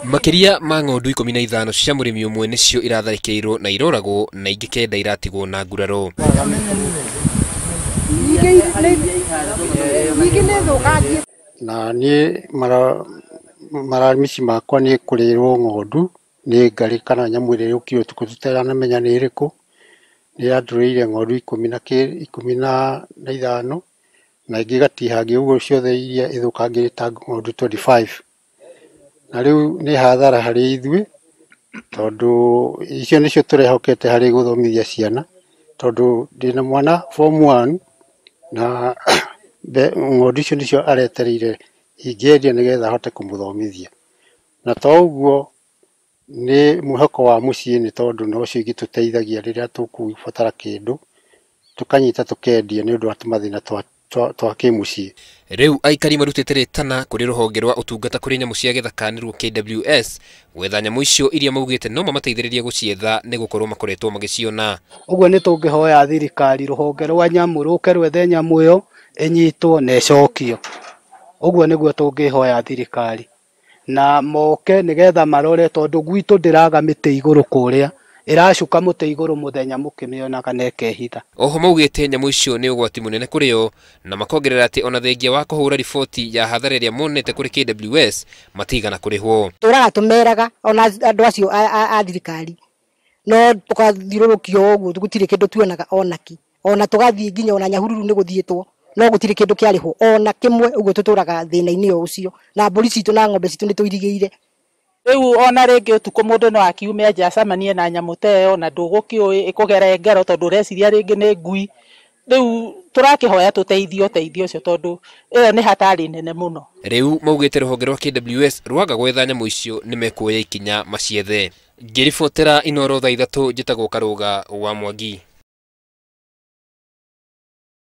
Makĩria ma ng'ondu 15 cia mũrĩmi ũmwe nĩcio iratharĩkĩirwo na iroragwo na ingĩ 9 iratigwo na nguraro. Na niĩ maramici makwa nĩ kũrĩrwo ng'ondu nĩ ngarĩ kana nyamũ ĩrĩa yũkire ũtukũ tũtaramenya nĩ ĩrĩkũ. Nĩ yandũrĩire ng'ondu 15 na ingĩ igatihangia ũguo ciothe iria ithũkangĩte ta ng'ondu 25. Na rĩu nĩ hathara harĩ ithuĩ tondũ icio nĩcio tũrehokete harĩ gũthomithia ciana, tondũ ndĩna mwana form 1 na ng'ondu icio nĩcio aretereire ingĩendia nĩgetha ahote kũmũthomithia. Na to ũguo nĩ mwĩhoko wa mũciĩ nĩ tondũ nocio ingĩtũteithagia rĩrĩa tũkũbatara kĩndũ tũkanyita tũkendia nĩ ũndũ wa tũmathĩna twa kĩmũciĩ. Rĩu aikari marutĩte rĩtana kũrĩ rũhonge rwa ũtungata kũrĩ nyamũ cia gĩthaka nĩruo KWS gwetha nyamũ icio iria maugĩte no mamateithĩrĩrie gũcietha nĩ gũkorwo makoretwo magĩciona. Ũguo nĩ tũngĩhoya thirikari rũhonge rwa nyamũ rũke rwethe nyamũ ĩyo ĩnyitwo na ĩcokio. Ũguo nĩguo tũngĩhoya thirikari na moke nĩgetha marore, tondũ gwitũ ndĩraga mĩtĩ igũrũ kũrĩa ĩracuka mũtĩ igũrũ mũthenya mũkĩmĩonaga na ĩkehitha. Oho maugĩte nyamũ icio nĩ ũgwati mũnene kũrĩ o, na makongerera atĩ ona thengia wa kũhũra riboti ya hathara ĩrĩa monete kũrĩ KWS matigana kũrĩhwo. Tũraga tũmeraga ona andũ acio a thirikari no tũkathiũrũrũkio ũguo gũtirĩ kĩndũ tuonaga onakĩ, ona tũgathiĩ nginya ona Nyahururu nĩ gũthiĩtwo no gũtirĩ kĩndũ kĩarĩhwo ona kĩmwe. Ũguo tũtũraga thĩna-inĩ o ũcio, na mbũri citũ na ng'ombe citũ nĩ tũirigĩire. Rĩu ona rĩngĩ ũtukũ mũndũ no akiume nja acemanie na nyamũ ta ĩyo na ndũgũkĩũĩ ĩkũgere ngero tondũ ũreciria rĩngĩ nĩ ngui. Rĩu tũrakĩhoya tũteithio ũteithio ũcio tondũ ĩyo nĩ hatari nene mũno. Rĩu maugĩte rũhonge rwa KWS rwaga gwetha nyamũ icio nĩ mekuoya ikinya maciethe. Ngĩribotera Inooro thaa 3 njĩtagwo Karũga wa Mwangi.